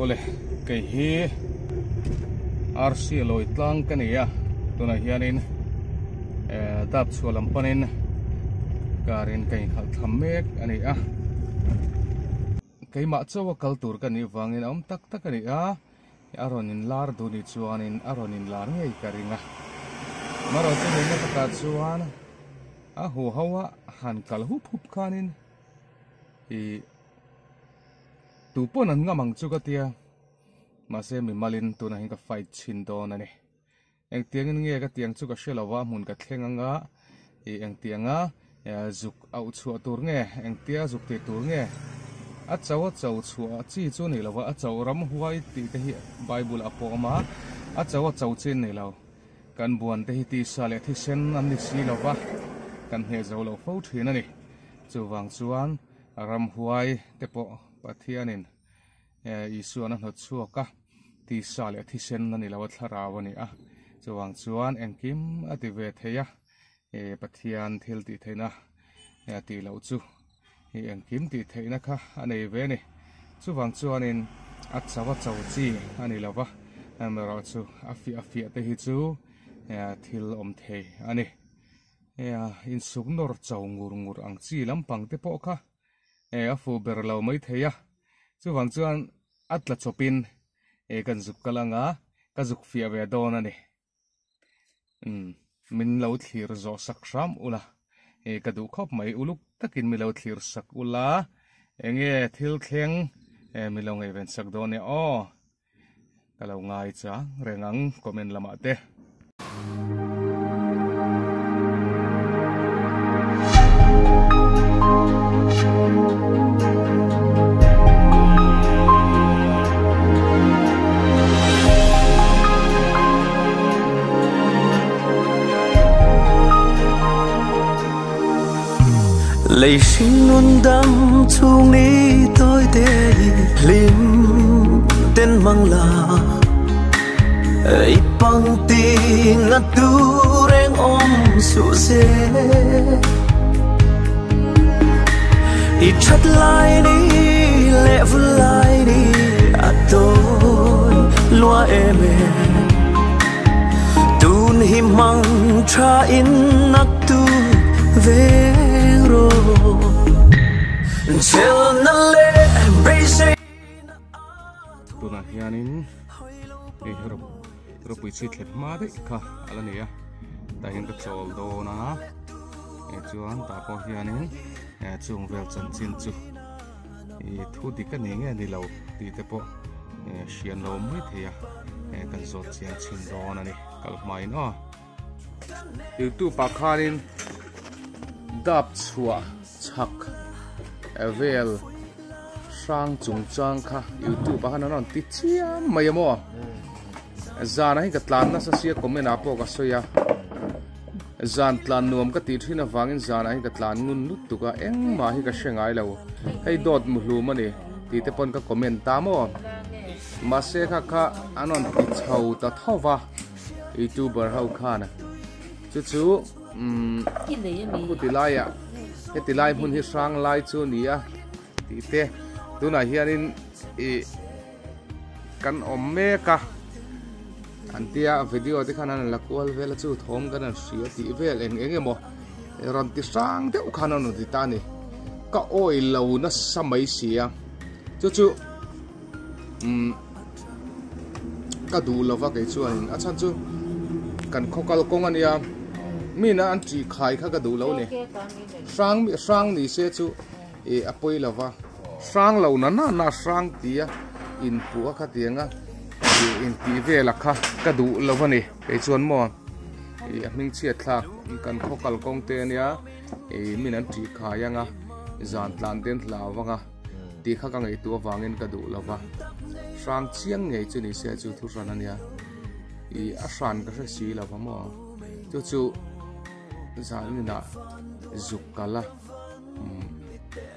Awle, kei hi Arsi lawi tlang ka ni a, tunah hianin dap chhuah lam panin car in ka inkhalh thla mek a ni a. Keimah chauh a kal tur ka nih vangin a awm tak tak a ni a, a rawn inlar duh nih chuanin a rawn inlar ngei ka ring a. Amaherawhchu nihna takah chuan a huho a han kal hup hup khanin ih Tu pawn an ngam ang chu ka tia, mahse mimalin tunah hian ka fight chhin dawn a ni. Engtiangin nge ka tiang chu ka hre lo va, hmun ka thleng anga ih engtianga zuk auh chhuah tur nge, engtia zuk tih tur nge, a cho a cho chhuah chi chu ni lo va, a cho ramhuai tih te hi Bible ah pawh a awm a, a cho a cho chi ni lo. Kan buan te hi tisa leh thisen an ni si lo va, kan hneh zo lo fo thin a ni. Chuvang chuan Ramhuai te pawh Pathianin Isuan a hnawt chhuak a, tisa leh thisen a ni lo a, thlarau a ni a. Chuvang chuan engkim a ti ve thei a, Pathian thil tih theihna tih loh chu engkim tih theihna kha a nei ve a ni. Chuvang chuanin a cho a cho chi a ni lo va, amaherawhchu a fiah a fiah te hi chu thil awm thei a ni. Nia, insuk nawr cho ngur ngur ang chi lampang te pawh kha e a fuh ber lo mai thei a, chuvang chuan a tla chawpin e kan zuk kal anga ka zuk fiah ve dawn a ni. Umm, min lo thlir zawh sak hram ula, e ka duh khawp mai, uluk takin min lo thlir sak ula, enge thil thleng e min lo ngaihven sak dawn nia aw. Ka lo ngai chang reng ang comment lamah te. Lei hring nun dam chhung ni tawi te hi hlim ten mang la ei pang ti nga tu reng awm suh se i that lai ni leh vul lai ni a tawi lua em e tun hi mang tha in nak tu veng ro chel na le beisei Tunah hianin hei hi ropui chhi thlep hma daih kha a la ni a tah hian ka chawl dawn a eh chuan tah pawh hianin eh chung vel chanchin chu ih thu dik a ni nge ni lo tih te pawh eh hriat lo mai thei a eh kan zawt chiang chhin dawn a ni kal hmain aw. Youtube ah khanin dap chhuah chhak vel hrang chung chang kha youtube ah khan an rawn ti chiam mai a maw zan ah hian ka tlan nasa sia comment ah pawh ka sawi a zan tlan nuam ka tih thin avangin zan ah hian ka tlan ngun lutuk a engmah hi ka hre ngai lo hei dawt muhlum a ni tih te pawn ka comment ta maw mahse kha kha an rawn ti chho ta tho va. Youtuber ho khan chu chu umm khuti laiah heti lai hmun hi hrang lai chu a ni a tih te tunah hianin ih kan awm mek a an tia video te khan an la kual vel a chu thawm kan han hria tih vel eng eng emaw rawn ti hrang deuh khan an rawn ti ta a ni ka awi lo nasa mai si a chu chu umm. Ka duh lova kei chuanin a chhan chu kan khaw kal kawng a nia mina an tih khai kha ka duh lo a ni hrang hrang ni se chu ih a pawi lova hrang lo na na na hrang tia inpuh a khatiang a ih intih vel a kha ka duh lo a ni kei chuan maw ih a hming chhiat thlak kan khaw kal kawng te a nia ih min an tih khai anga zan tlan te an hlau vang a. Tih kha ka ngaihtuah avangin ka duh lo va, hrang chiang ngei chu ni se chu thu hran a nia, ih a hran ka hre si lo va maw, chu chu zaninah zuk kal a, umm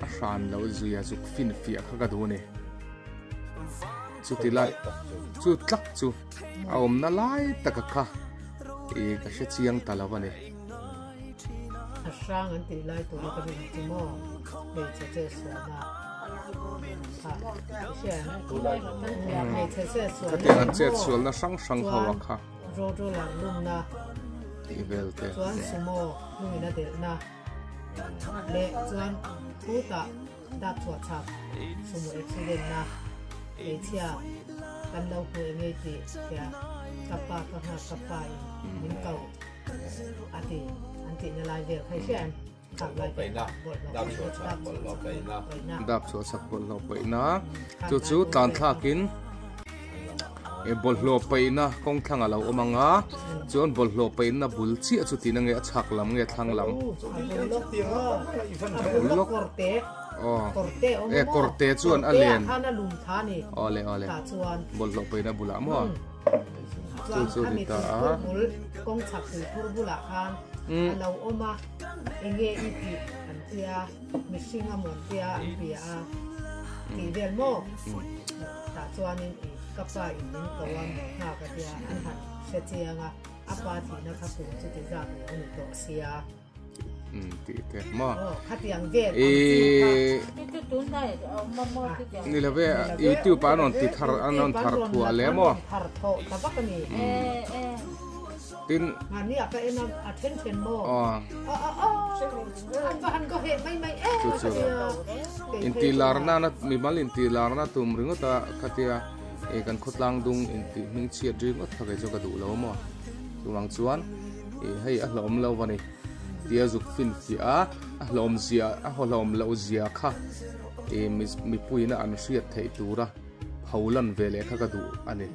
a hran loh zuia zuk fin fiah kha ka duh a ni, chuti lai chu tlak chu a awmna lai taka kha ih ka hre chiang ta lo a ni. A hrang an tih lai tura ka rin chu maw hmeichhe che sualna. Khatiang an chet sualna hrang hrang ho a kha. Tih vel te. Dap chhuah chak bawlhhlawh paihna chu chu tlan thlakin bawlhhlawh paihna kawng thlang a lo awm ang a chuan bawlhhlawh paihna bul chiah chu tihna nge a chhak lam nge thlang lam aw e kawrte chuan a len awle awle bawlhhlawh paihna bulah maw. Chu chu ni ta a. Kawng chhak tui phur bulah khan a lo awm a, enge i tih an tia, mihring a mawn tia an bia a tih vel maw? Tah chuanin i ka pa in min ko a maw nghak a tia an han hre chiang a, a pa thihna kha kum chuti zat lo ni tawh sia. tih te maw khatiang vel ang chi kha ni lo ve youtube an rawn ti thar an rawn thar thuah le maw thar thawh ta vak ani tin mani a ka en a then then maw an va han go he mai mai e chu chu inti larna na mimal inti larna tum ringawt a khatia e kan khawtlang dung inti hming chhiat ringawt kha kei chu ka duh lo maw chuvang chuan Ih hei a hlawm lo a ni tia zuk fin fiah a, a hlawm zia a hlawm loh zia kha ih mipuiin a an hriat theih tura pho lan ve leh kha ka duh a ni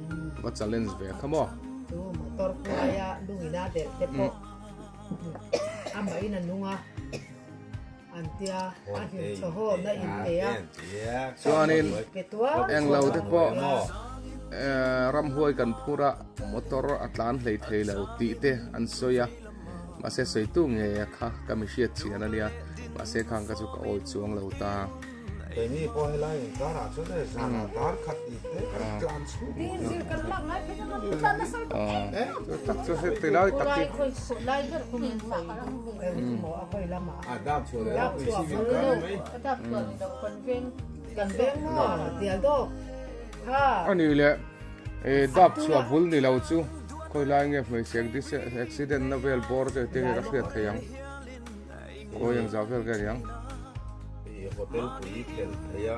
va challenge ve kha maw. Chu motor khuaia lungina delh te pawh amahin a nung a an tia a hlim chhawhawmna in pe a. Chuanin englo te pawh ramhuai kan phur a motor a tlan hlei thei lo tih te an sawi a mahse sawitu ngei a kha ka mi hriat chian a nia mahse khang kha chu ka awi chuang lo ta. Keini pawh helai inkarah chuan e zanah dar khat tih te kan tlan chhuk Chu tak chu hei ti lai tak hi. A nih leh dap chhuah bul ni lo chu khawi lai nge hmeichhe accident na vel bawr te te nge ka hriat thei ang khawi ang zau vel nge niang. Hotel pui tel thei a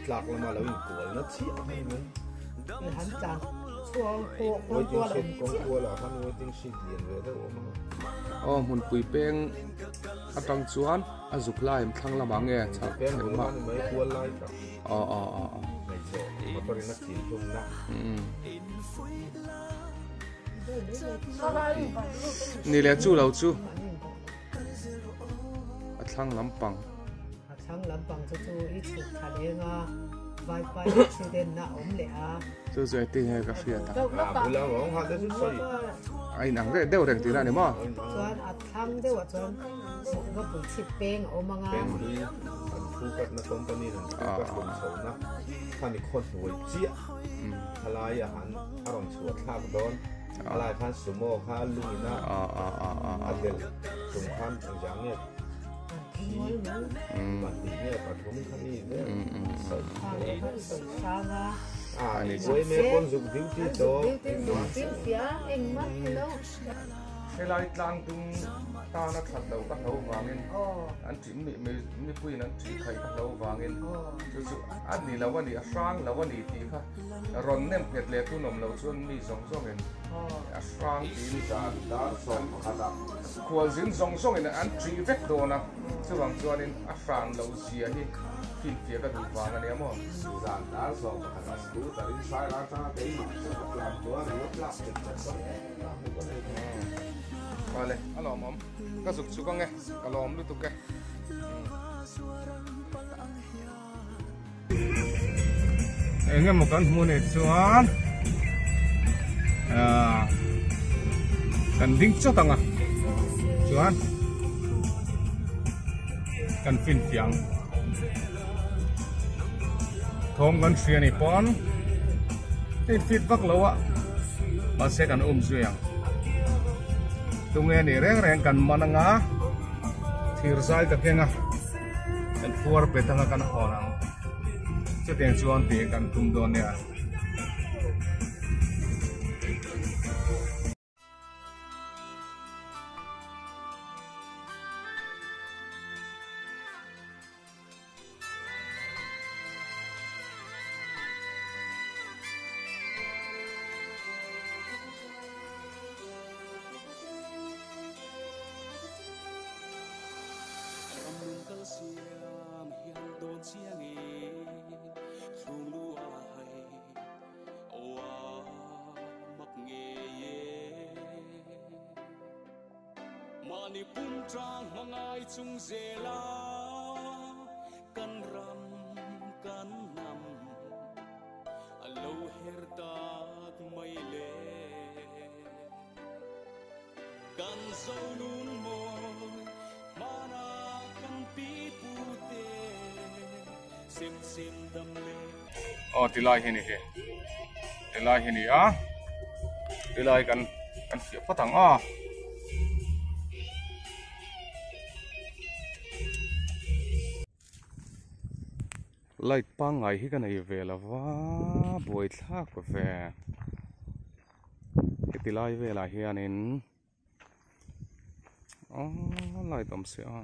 tlak lama lo inkual na chiah a ni mai. Waiting shed kawng kualah khan waiting shed lian ve deuh a awm a. Aw hmunpui peng atang chuan a zuk lai em thlang lamah nge chhak Peng bul lamah ni mai kual lai tak. Aw aw aw aw. Hmeichhe motor in a chil hlumna. Ni leh chu lo chu a thlang lampang. A thlang lampang chu chu i chhuk thla leng a, vaipai accident na awm leh a. Chu chu engtin nge ka hriat a. A bula awm kha te chu sawi. A inang reh deuh reng tihna a ni maw? Chuan a thlang deuhah chuan vapui chhip peng a awm ang a. Peng hlui an thu katna company an thu kat rawn chhohna kha ni khaw hnuai chiah khalai a han a rawn chhuah thlak dawn. A lai khan sumo kha lungin a a delh chung khan engzah nge thi pahnih nge pathum kha mi vel a uai me pawn zuk duty tawh Helai tlang dung tana that lo ka hlo vangin an ṭih mipuiin an ṭih khaih ka hlo vangin chu chu a ni lo a ni a hrang lo a ni tih kha Rawn nem nghet leh tun awm loh chuan mi zawng zawngin a hrang tiin zan dar sawm pakhatah khualzin zawng zawngin an ṭih vek dawn a, chuvang chuanin a hran loh zia hi finfiah ka duh vang a nia maw? Zan dar sawm pakhatah scooter in Saira atanga keimah chu ka tlan chuan a lo tlak chet chet dawn em a hmuh ka nei thei. Vale, a lawmawm. Ka zuk chuk ang e, ka lawm lutuk e. Eng emaw kan hmuh nih chuan ah kan ding chawt ang a chuan kan fin fiang thawm kan hria ni pawn in fit vak lo a mahse kan um zui ang tunge ni reng reng kan man anga thir zai ka keng a. Kan phuar bet anga kan hawn ang. Chutiang chuan tih kan tum dawn nia. Mahni pum tang hmangai chung zela kan ram kan hnam a lo her tak mai le. Kan zo nun mawi hmana kan pi pu te sem sem dam le. Aw tilai hi ni hi tilai hi ni a tilai kan kan fiah phawt ang a. Light pangngai hi ka nei ve lo va buaithlak ve heti lai velah hianin aww light awm se a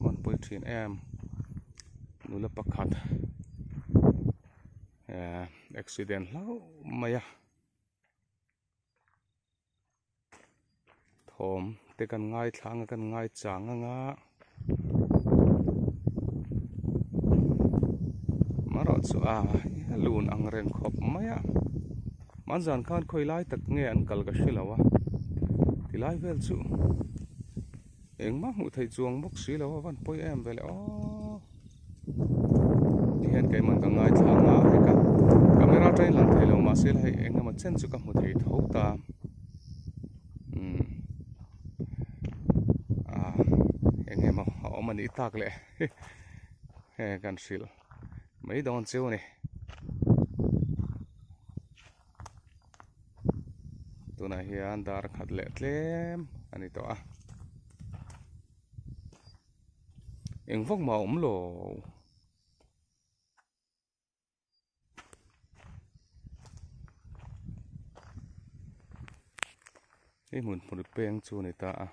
man pawi thin em nula pakhat ehh accident hlauh mai a. Thawm te kan ngaithla anga kan ngai chang anga marawh chu a lun ang reng khawp mai a hmanzan khan khawi lai tak nge an kal ka hre lo a tilai vel chu engmah hmuh theih chuang bawk si lo a van pawi em ve le aw. Tihian keimah ka ngaithla ang a hei ka camera atangin lang thei lo mahse hei eng emaw chen chu ka hmu thei tho ta umm ah eng emaw a awm a nih tak leh he kan hrilh mai dawn chu a ni. Tunah hian dar khat leh tlem a ni tawh a. Eng vak mah a awm lo. Hei hmun hmun peng chu a ni ta a.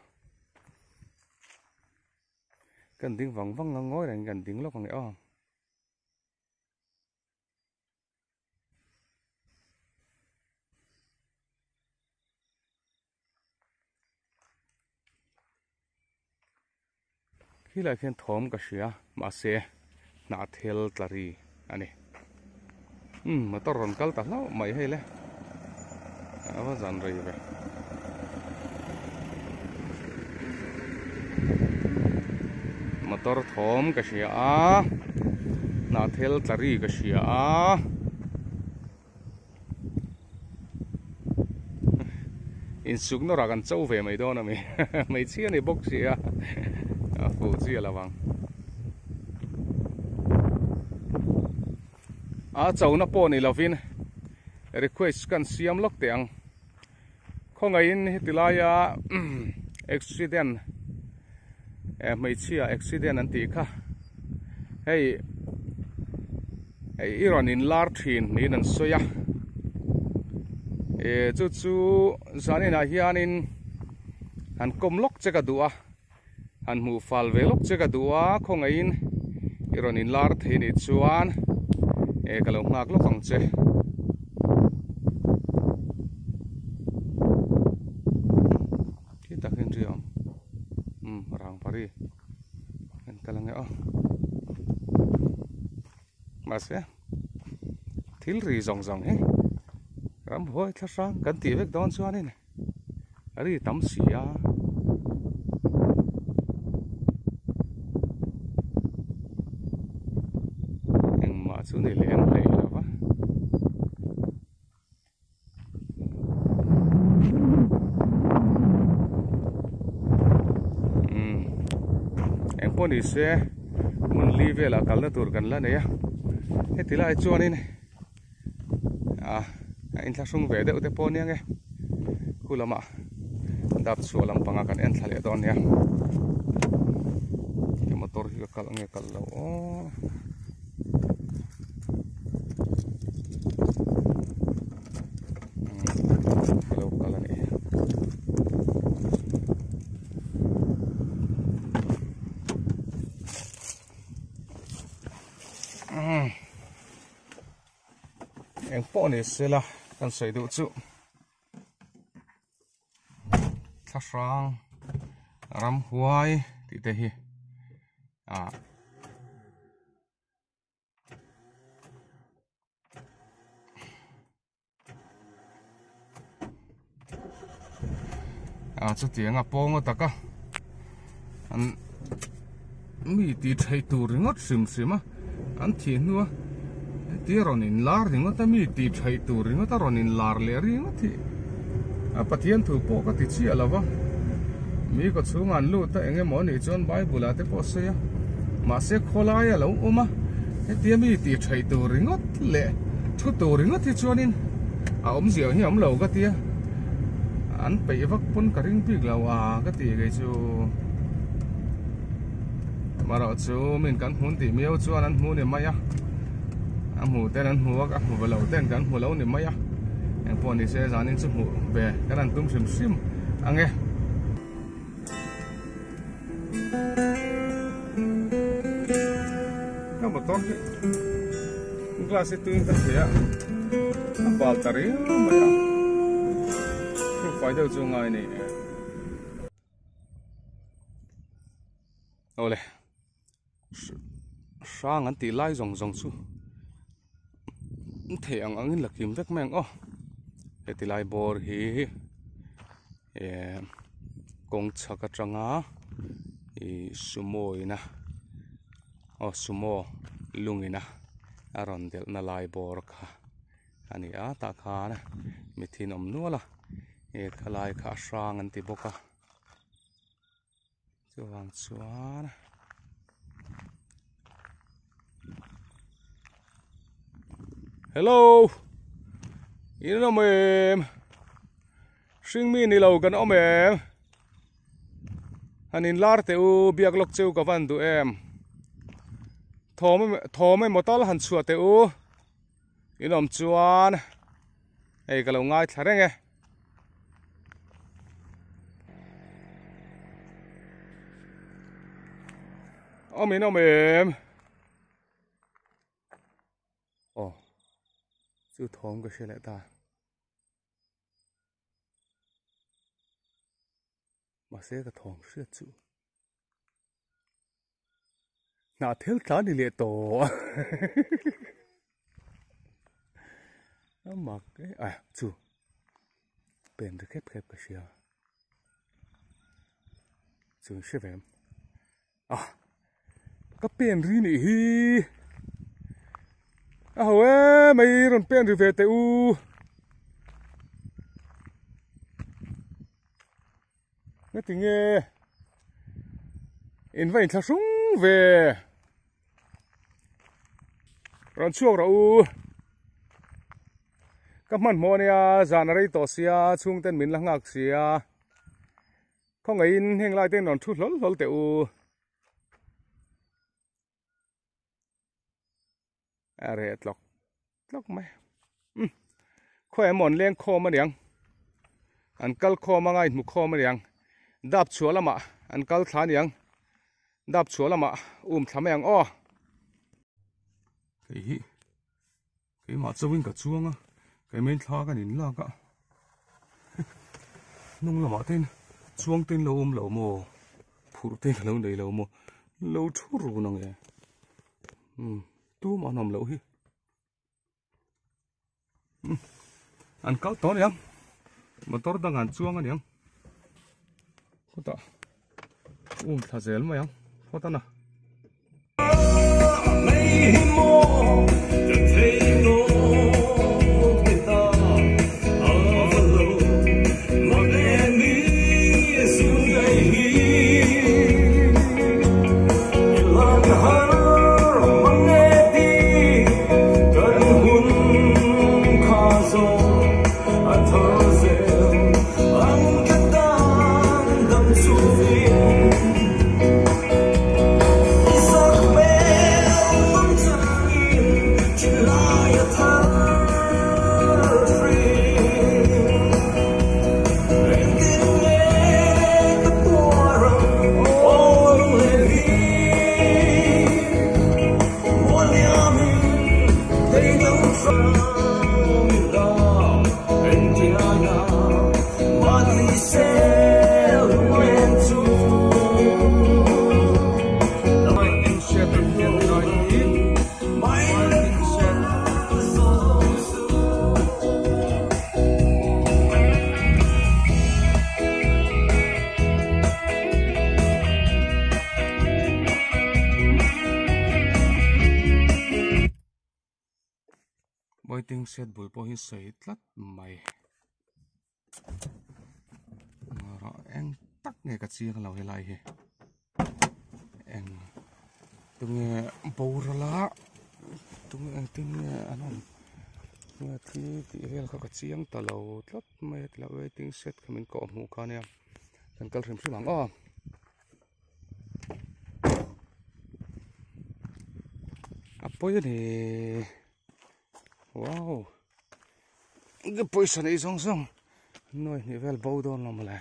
Kan ding vang vang ang ngawi reng kan ding lawk ang e aw. Khilaiah khian thawm ka hria mahse hnah thel tla ri a ni umm motor rawn kal ta hlauh mai hei le a va zan rei ve motor thawm ka hria a hnah thel tla ri ka hria a. Insuk nawrah kan cho ve mai dawn a mi hmeichhia ni bawk si a a fuh chi a lo ang a chona pawh ni lovin request kan siam lawk teh ang khawngaihin heti laia accident hmeichhia accident an tih kha hei i rawn in lar thin niin an sawi a eh chu chu zaninah hianin han kawm lawk che ka duh a han hmuh fal ve lawk che ka duh a khawngaihin i rawn in lar thei anih chuan eh ka lo nghak lawk ang che. Khi tak hian ri a awm umm rang pari an kal ange aw mahse thil ri zawng zawng hi ramhuai thla hrang kan tih vek dawn chuanin a ri tam si a. Engmah chu ni lem hlei lo va. Eng pawh ni se hmun li velah kalna tur kan la nei a heti lai chuanin ah a inthlahrung ve deuh te pawh ania nge khu lamah dap chhuah lampangah kan en thla leh dawn nia motor hi ka kalh nge kalh lo aw. Eng pawh ni sela kan sawi duh chu thla hrang ramhuai tih te hi ah a chutiang a pawng a taka an mi ti thei tur ringawt hrim hrim a an thih hnu a hetia rawn in lar ringawt a mi ti thei tur ringawt a rawn in lar leh ringawt hi a Pathian thu pawh ka ti chiah lo va mi kaw chhungah an lut a eng emaw anih chuan Bible ah te pawh a sawi a mahse khawlai a lo awm a hetia mi ti thei tur ringawt leh thu tur ringawt hi chuanin a awmzia hi a awm lo ka tia an peih vak pawn ka ring bik lo a ka ti kei chu marawh chu min kan hmun tih miau chuan an hmu ni mai a a hmu ten an hmu a ka hmu ve lo ten kan hmu lo ni mai a engpawh ni se zanin chu hmuh ve kan han tum hrim hrim ange. Ka motor hi glass hi tuin ka thei a a bal ta riau mai a thu fai deuh chu ngai ni awle hrang an tih lai zawng zawng chu thei ang angin la kim vek mai ang aw heti lai bawr hi eh kawng chhak atanga ih sumo ina aw sumo lungina a rawn delhna lai bawr kha a ni a tah khan mitthi an awm nual a he khalai kha a hrang an ti bawk a chuvang chuan hello in awm em hring mi ni lo kan awm em han in lar teh u biak lawk cheu ka van duh em thawm thawm emaw tal han chhuah teh u in awm chuan hei ka lo ngaithla reng e. Awm in awm em aw chu thawm ka hria leh ta mahse ka thawm hriat chu hnah thil tla ni leh tawh a mak e a chu pen ri khep khep ka hria chu hre ve em a ka pen ri nih hi a ho e mai rawn pen ri ve teh u. Nga tinge in va inthla hrung ve rawn chhuak rawh u ka hmanhmawh ania zan a rei tawh sia chhung ten min la nghak sia khawngaihin heng lai te in rawn thu hlawl hlawl teh u. A reh tlawk tlawk mai umm khawi emaw an leng khawm aniang an kal khawm anga inhmu khawm aniang dap chhuah lamah an kal thla aniang dap chhuah lamah um thla mai ang aw. Kei hi keimah chauhin ka chuang a keimah in thla kan in lak a hnung lamah te in chuang te in lo awm lo maw phurh te ka lo nei lo maw lo thu run ang e. Umm tumah an awm loh hi umm an kal tawh aniang motor dang an chuang aniang khawtah um thla zel mai ang phawt a na. Waiting shed bul pawh hi sawi tlat mai. Eng tak nge ka chiang lo helai hi. Eng tunge boral a tunge engtin nge an awm nge thi tih vel kha ka chiang ta lo tlat mai a tila waiting shed kha min kawh hmuh kha ania kan kal hrim hrim ang aw. A pawi a ni wow ka pawisa neih zawng zawng nuai hnih vel bo dawn lo mawle.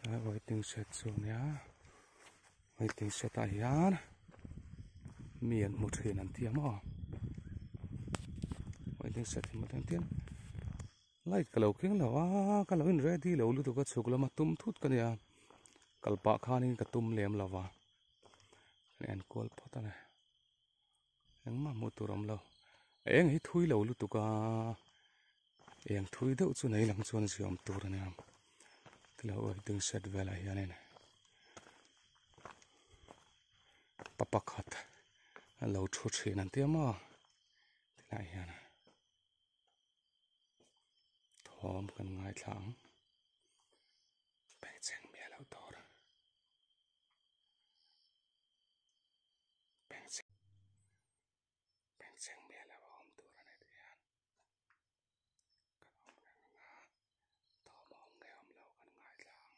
Tlai waiting shed chu a nia waiting shed ah hian mi an hmu thin an ti a maw waiting shed hi maw tin light ka lo keng lo a ka lo in ready lo lutuk a chhuk lama tum thut ka nia kal pah khanin ka tum lem lo va kan enkual phawt a ni. Engmah hmuh tur a awm lo. A eng hi thui lo lutuk a, eng thui deuh chu nei lang chuan ziawm tur a nia. Tilo waiting shed velah hianin pa pakhat a lo thu thin an tia maw tilai hian thawm kan ngaithla ang. Bengchheng miah loh tur. Bengchheng miah lo a awm tur a ni tih hian kan awm reng ang a, thawm a awm nge awm lo kan ngaithla ang.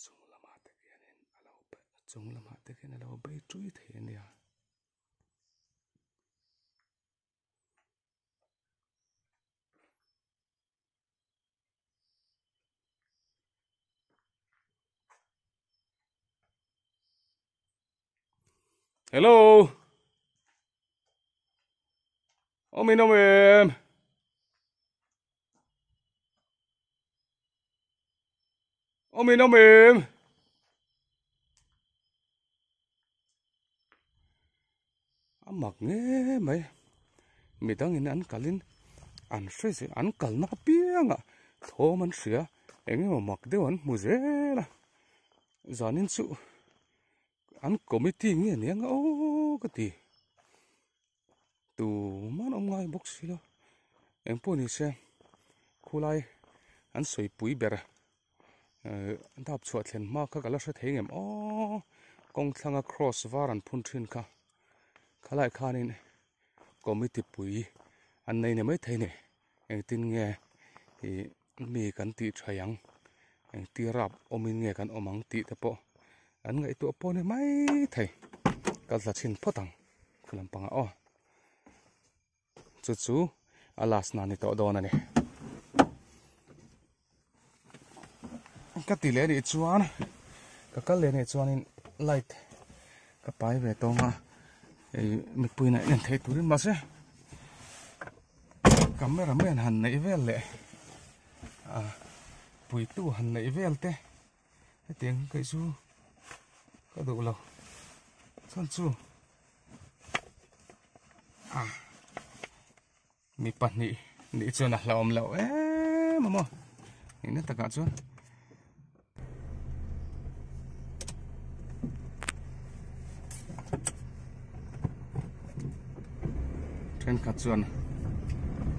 Chung lamah te khianin a lo chung lamah te khian a lo bei ṭui thei a nia. Hello. Awm in awm em? Awm in awm em? A mak nge mai midangin an kalin an hre zel an kalna apiangah thawm an hria eng emaw mak deuh an hmu zel a zanin chu an committee nge nia aw ka ti tuman awm ngai bawk si lo engpawh ni se khulai an sawipui ber ehh dap chhuah thlen hma kha ka la hre thei ngem aww kawng thlanga cross var an phun thin kha khalai khanin committee pui an nei ni maithei a ni engtin nge ih mi kan tih tha ang engtir rap awmin nge kan awm ang tih te pawh an ngaihtuah pawh a ni maithei kal thla chhin phawt ang khu lampangah aw. Chu chu a last na ni tawh dawn a ni. Ka ti leh anih chuan ka kal leh anih chuanin light ka pai ve tawng a hei mipui in a en theih turin mahse camera man han neih vel leh a puitu han neih vel te hetiang hi chu ka duh lo chuan chu. Mi pahnih nih chuan a hlauhawm loh em a maw nihna takah chuan thenkhat chuan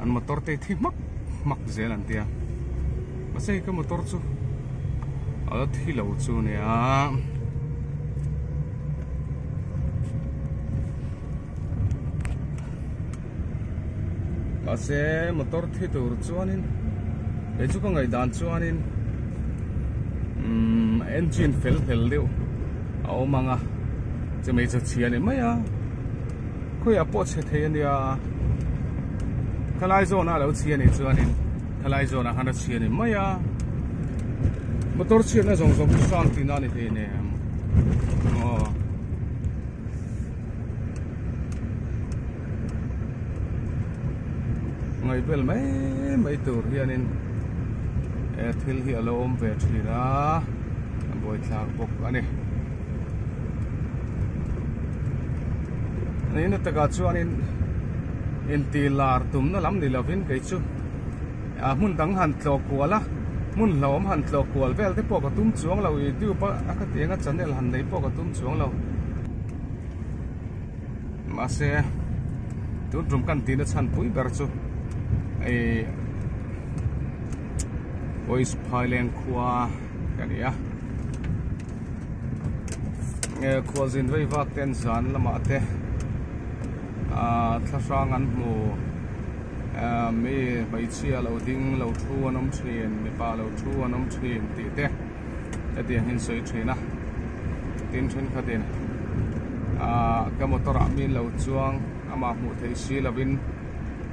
an motor te hi thi hmak hmak zel an tia mahse hei ka motor chu a la thi lo chu a nia. Mahse motor thi tur chuanin kei chu ka ngaihdan chuanin umm engine fel hlel deuh a awm ang a chumi chu chhia a ni mai a khawiah pawh chhe thei a nia khalai zawn ah a lo chhia a nih chuanin khalai zawn ah khan a chhia a ni mai a motor chhiatna zawng zawng chu hrang tihna a ni hleinem aw. Ngaihbel mai mai tur hianin he thil hi a lo awm ve thin a a buaithlak bawk a ni. Nihna takah chuanin inti lar tumna lam ni lovin kei chu a hmun dang han tlawh kual a. Hmun hlauhawm han tlawh kual vel te pawh ka tum chuang lo, youtube a ka tih anga channel han nei pawh ka tum chuang lo. Mahse tun tum kan tihna chhan pui ber chu ih Voice Phaileng khua ka ni a. Khualzin vei vak ten zan lamah te ah thlahrang an hmu. Mi hmeichhia lo ding lo thu an awm thin mipa lo thu an awm thin tih te hetiang hi an sawi thin a tin thenkhatin ah ka motor ah mi lo chuang amah hmuh theih si lovin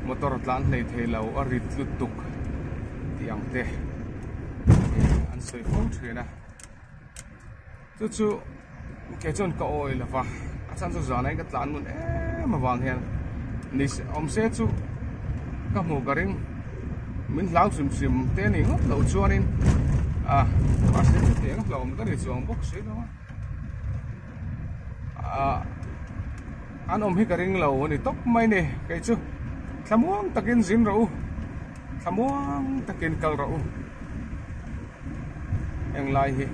motor tlan hlei thei lo a rit lutuk tih ang te an sawi fo thin a. Chu chu kei chuan ka awi lo va, a chhan chu zan ain ka tlan ngun em avang hian ni awm se chu ka hmuh ka ring min hlau hrim hrim te ni ngawt loh chuanin a mahse chutiang hlauhawm ka ni chuang bawk si lo a ah an awm hi ka ring lo a ni tawp mai ni kei chu thlamuang takin zin rawh u thlamuang takin kal rawh u. Heng lai hi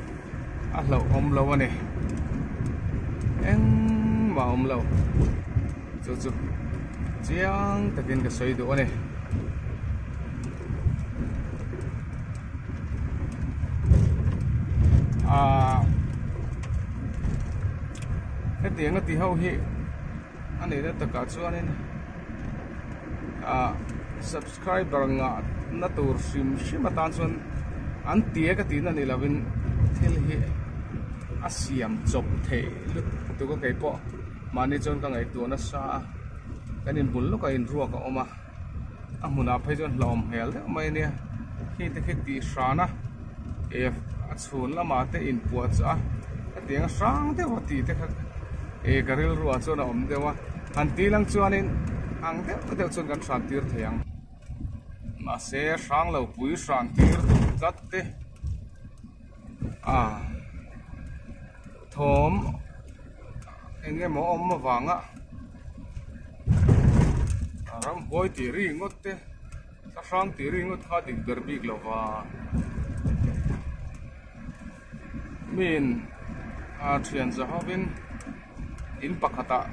a hlauhawm lo a ni engmah a awm lo chu chu chiang takin ka sawi duh a ni. Ahh hetiang a ti ho hi a nihna takah chuanin ahh subscriber ngah na tur hrim hrim atan chuan an tia ka tihna ni lovin thil hi a siam chawp theih lutuk a kei pawh mahni chuan ka ngaihtuah nasa a kan inbul lawkah inruak a awm a a hmunah phei chuan hlauhawm hmel deuh mai ania khi te khi tih hran a eh a chhun lamah te inpuah chah a hetiang a hrang deuh a tih te kha eh ka rilruah chuan a awm deuh a han tih lang chuanin ang deuh deuh chuan kan hran tir thei ang mahse hrang lo pui hran tir duh tlat te a thawm eng emaw awm avanga ramhuai tih ri ngawt te thlahrang tih ri ngawt kha dik ber bik lo va miin a thian za hovin in pakhatah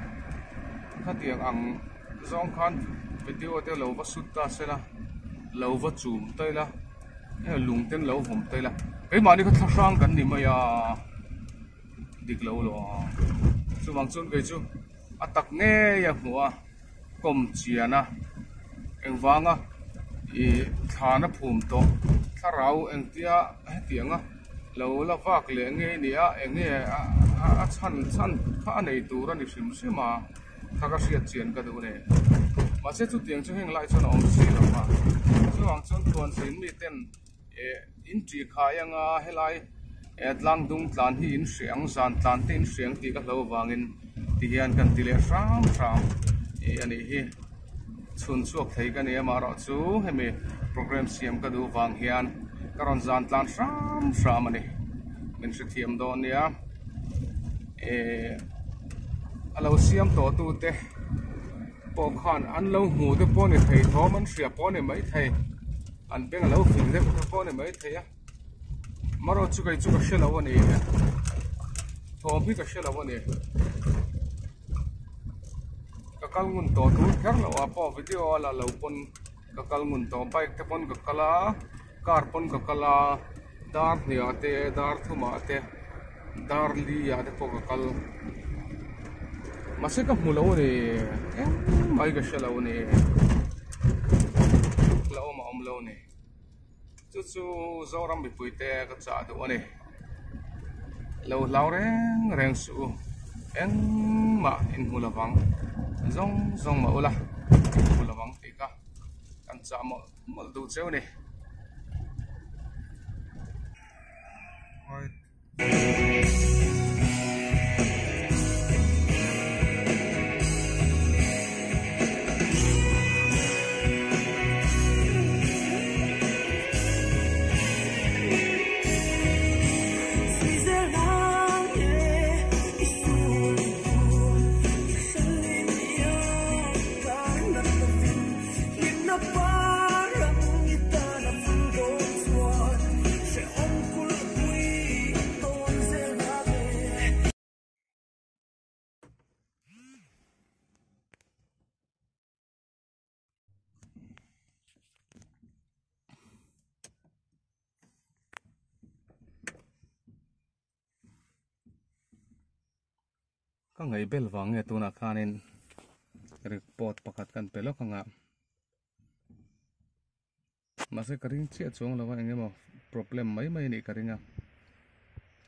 khatiang ang zawng khan video te lo va shoot ta se la lo va chum ta ila lung ten lo vawm ta ila keimahni kha thlahrang kan ni mai a. Dik lo lo a, chuvang chuan kei chu a tak ngei a hmuh a, kawm chian a, engvanga ih thlan a phum tawh thlarau engtia hetiang a lo la vak leh ngei ni a eng nge a chhan chhan kha a nei tur a ni hrim hrim a, kha ka hriat chian ka duh a ni. Mahse chutiang chu heng lai chuan a awm si lo a, chuvang chuan thuanzin miten. Eh in tih khai anga helai eh tlang dung tlan hi in hre ang zan tlan te in hre ang tih ka hlo avangin tihian kan ti leh hram hram ih a nih hi chhun chhuak thei ka ni amaherawh chu hemi program siam ka duh vang hian ka rawn zan tlan hram hram a ni min hrethiam dawn nia eh a lo siam tawh tu te pawh khan an lo hmu te pawh ni thei thawm an hria pawh a ni maithei. An beng a lo fing deuh te pawh a ni maithei a marawh chu kei chu ka hre lo a ni thawm hi ka hre lo a ni ka kal ngun tawh tur kher loh ah pawh video a la lo pawn ka kal ngun tawh bike te pawn ka kal a car pawn ka kal a dar hnih ah te dar thum ah te dar li ah te pawh ka kal mahse ka hmu lo a ni engmah hi ka hre lo a ni la awm a awm lo a ni chu chu Zoram mipui te ka chah duh a ni lo hlau reng reng suh u engmah in hmu lovang zawng zawng mah ula in hmu lovang tih kha kan chah mawlh mawlh duh cheu a ni. Ka ngaihbel vang nge tunah khanin report pakhat kan pe lawk ang a. Mahse ka ring chiah chuang lo a eng emaw problem mai mai a nih ka ring a.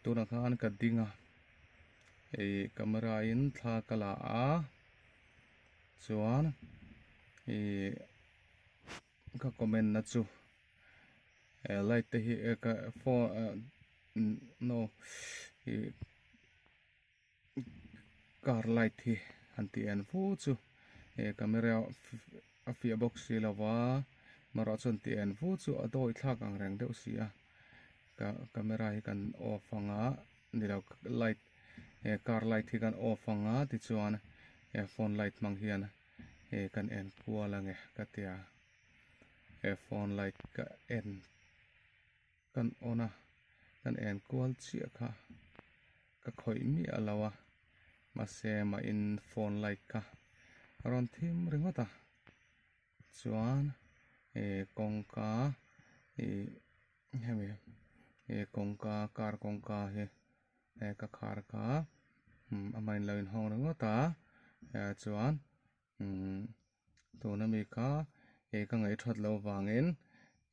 Tunah khan ka ding a ih camera in thla ka la a chuan ih ka comment na chu he light te hi ka phone no ih car light hi han tih en fu chu he camera a fiah bawk si lo va marawh chuan tih en fu chu a dawi thlak ang reng deuh si a ka camera hi kan off ang a ni lo light he car light hi kan off ang a tichuan he phone light hmang hian he kan en kual ange ka tia he phone light ka en kan on a kan en kual chiah kha ka khawih miah lo a mahse mahin phone light kha a rawn thim ringawt a chuan ih kawngka ih hemi ih kawngka car kawngka hi ka khar kha amah in lo inhawng ringawt a chuan tuna mi kha ih ka ngaihthat loh avangin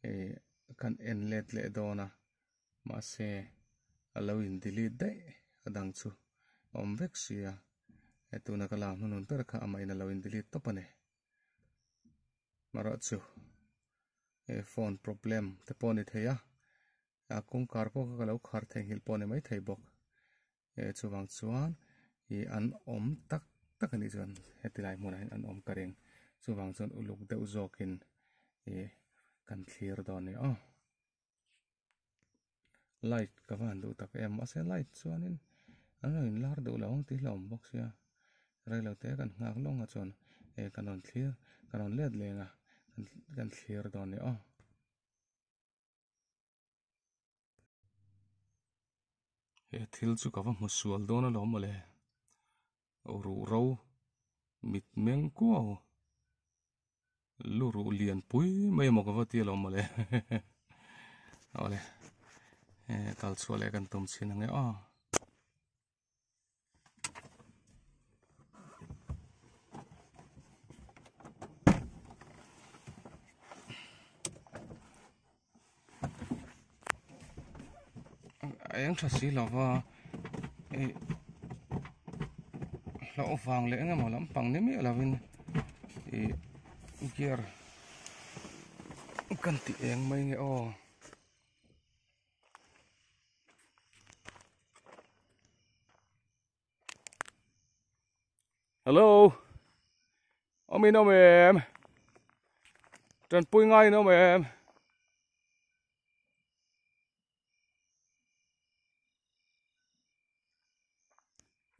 ih kan en let leh dawn a mahse a lo in delete daih a dang chu a awm vek si a he tuna ka lak hnuhnun ber kha amah in a lo in delete tawp a ni marawh chu he phone problem te pawh a ni thei a a kawngkhar pawh kha ka lo khar theihnghilh pawh a ni maithei bawk he chuvang chuan ih an awm tak tak a nih chuan heti lai hmunah hian an awm ka ring chuvang chuan uluk deuh zawkin ih kan thlir dawn a ni aw. Light ka va han duh tak em mahse light chuanin an rawn inlar duh lo ang tih hlauhawm bawk sia reilo te kan nghak lawng a chuan eh kan rawn thlir kan rawn let leng a kan thlir dawn a ni aw. He thil chu ka va hmu sual dawn alawm mawle ruh ro mit meng kuau. Lu ruh lian pui mai emaw ka va ti alawm mawle awle kal chhuah leh kan tum chhin ang e aw. A eng tha si lova ih hlauh vang leh engemaw lampang ni miah lovin ih gear kan tih eng mai nge aw. Hello awm in awm em tanpui ngai in awm em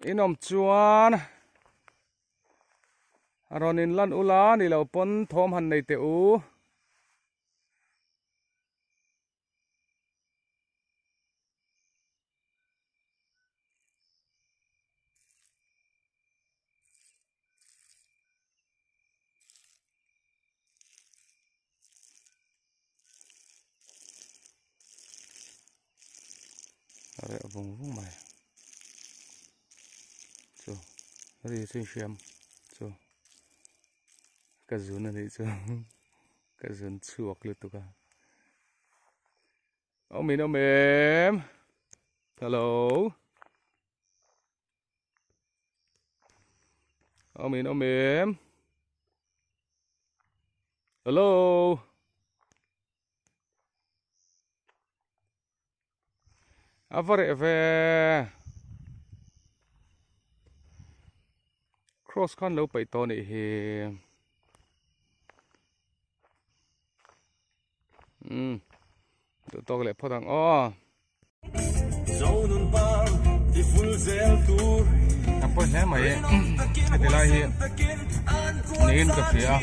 in awm chuan rawn in lan ula ni lo pawn thawm han nei teh u. Reh vung vung mai chu ri chu inhriam chu ka zun a nih chu ka zun chhuak lutuk a. Awm in awm em hello awm in awm em hello a va reh ve cross khan lo paih tawh a nih hi. Umm duh tawk leh phawt ang aw. A pawi hle mai heti lai hi niin ka hria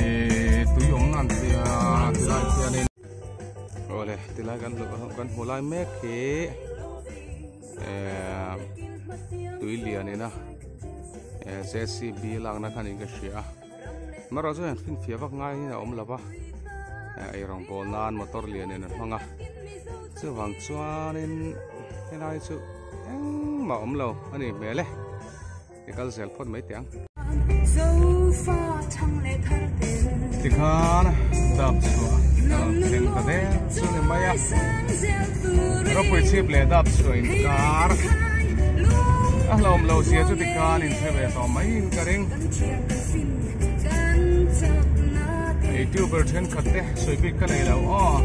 ih tui awm nan tia tilai khianin awle tilai kan kan hmu lai mek hi eh tui lian ina JCB lakna khan in ka hria. Marawh chu hian finfiah vak ngaiin a awm lo va, eirawng bawl nan motor lian in an hmang a, chuvang chuanin helai chu. Engmah awm lo a nih hmel e. I kal zel phawt mai teh ang. Tikhan dap chhuah a rawn thleng ta der chu ni mai a. Ropui chhip leh dap chhuah inkar a hlawm lo zia chu tikhan inhre ve tawh maiin ka ring. Youtuber thenkhat te sawi bik ka nei lo aw.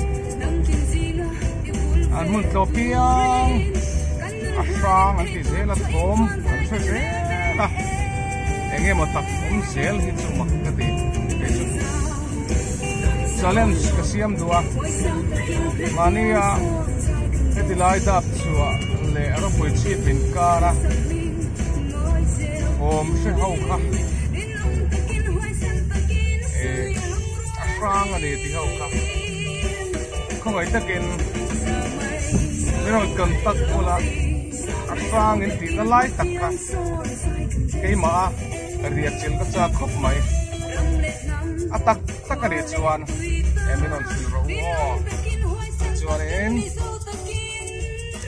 An hmun tlawh piang a hrang an ti zel a thawm an hre zel a eng emaw tak awm zel hi chu mak ka ti kei chu challenge ka siam duh a mahnia heti lai dap chhuah leh ropui chhip inkar a thawm hre ho kha eh a hrang a ni tih ho kha khawngaih takin min rawn contact bula a hrang in tih na lai tak kha keimah a riah chilh ka chak khawp mai a tak tak a nih chuan eh min rawn hrilh rawh u aw chuanin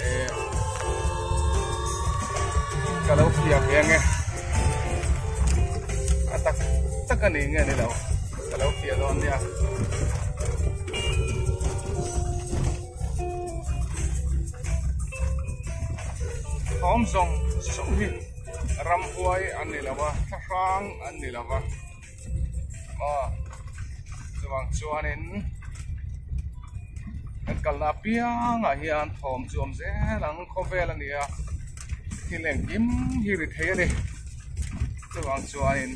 eh ka lo fiah ve ange a tak tak a ni nge ni lo ka lo fiah dawn nia. Thawm zawng zawng hi ramhuai an ni lo a thlahrang an ni lo va aw chuvang chuanin kan kalna apiangah hian thawm chu awm zel ang khawvel a ni a thil engkim hi ri thei a ni chuvang chuanin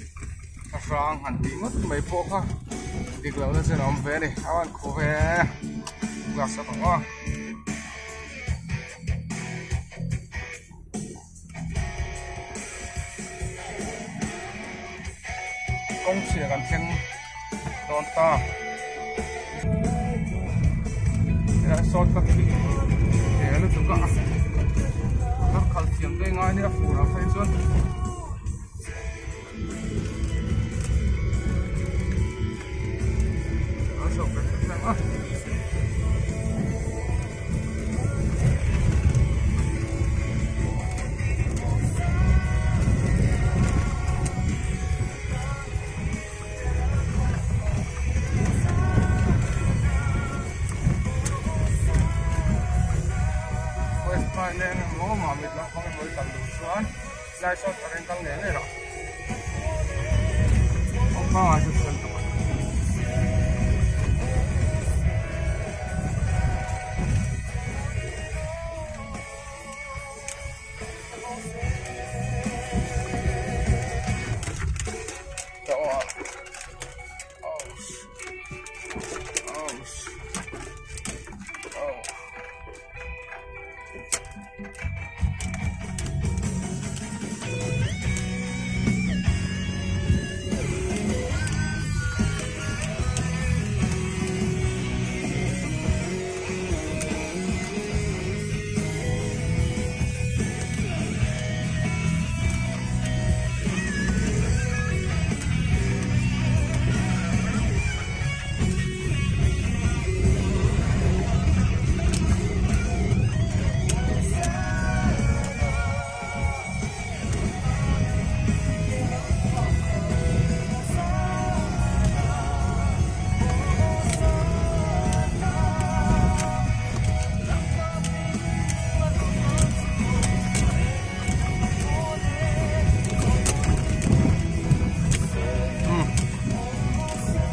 thlahrang han tih ngawt mai pawh kha dik lohna chen a awm ve a ni a van khaw ve glass a bang aw. Kawng chhia kan thleng dawn ta helai sawn ka thih hle lutuk a motor khalh thiam te ngai nia fur ah phei chuan. Lai sawn ka reng kal ngei ngei lo. Awm pangai chu fel tuk.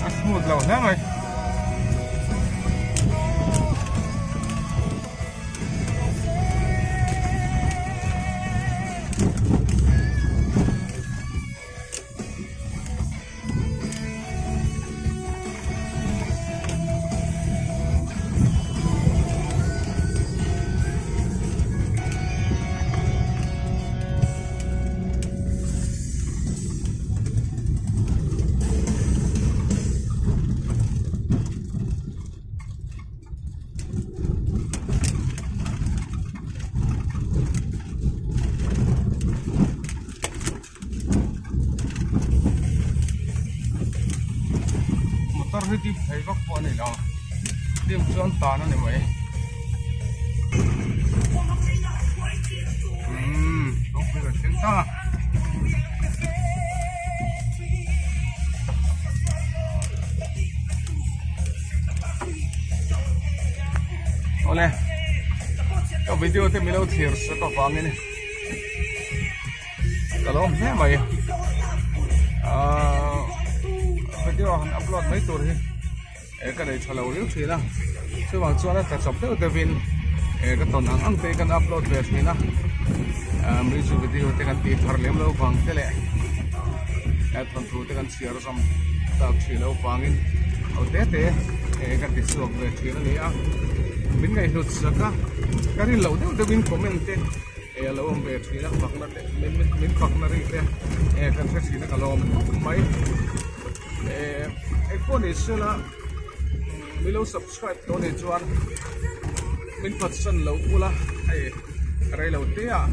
A smooth lo hle mai. Motor hi dim thei vak pawh a ni lo dim chuan tan a ni mai. Kawngpui kan thleng ta. Awle ka video te milo thlir sak avangin ka lawm hle mai ah video han upload mai tur hi eh ka nei tha lo riau thin a chuvang chuan a tla chawp deuh deuhin eh ka tawn ang ang te kan upload ve thin a ah music video te kan tih thar lem lo vang te leh eh thawnthu te kan chhiar zawm tak thin lo vangin ho te te eh ka ti chhuak ve thin a ni a min ngaihhlut sak a ka rin loh deuh deuhin comment te eh a lo awm ve thin a fakna te min min fakna ri te eh kan hre thin a ka lawm khawp mai. Eh engpawh ni sela milo subscribe tawh anih chuan min phatsan lo ula hei rei lo te ah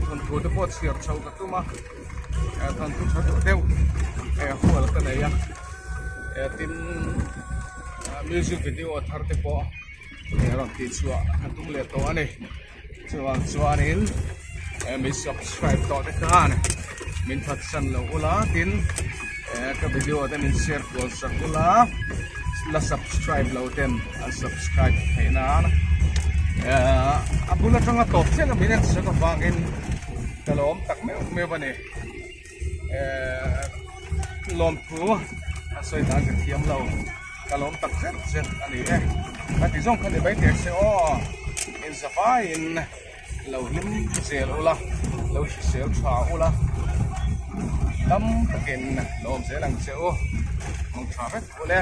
thawnthu te pawh chhiar chho ka tum a thawnthu tha deuh deuh eh hual ka nei a eh tin music video thar te pawh rawn tih chhuah ka tum leh tawh a ni. Chuvang chuanin eh min subscribe tawh te khan min phatsan lo ula tin eh ka video te min share kual sak ula la subscribe lo ten an subscribe theih nan eh a bul atanga tawp chiah a min en sak avangin ka lawm tak meuh meuh a ni eh lawmthu a sawi dan ka thiam lo. Ka lawm tak zet zet a ni e. Ka ti zawng kha ni mai teh se aw. Inzavaiin lo hlim zel ula, lo hrisel tha ula, dam takin lo awm zel ang che u. Mawng tha vek ule.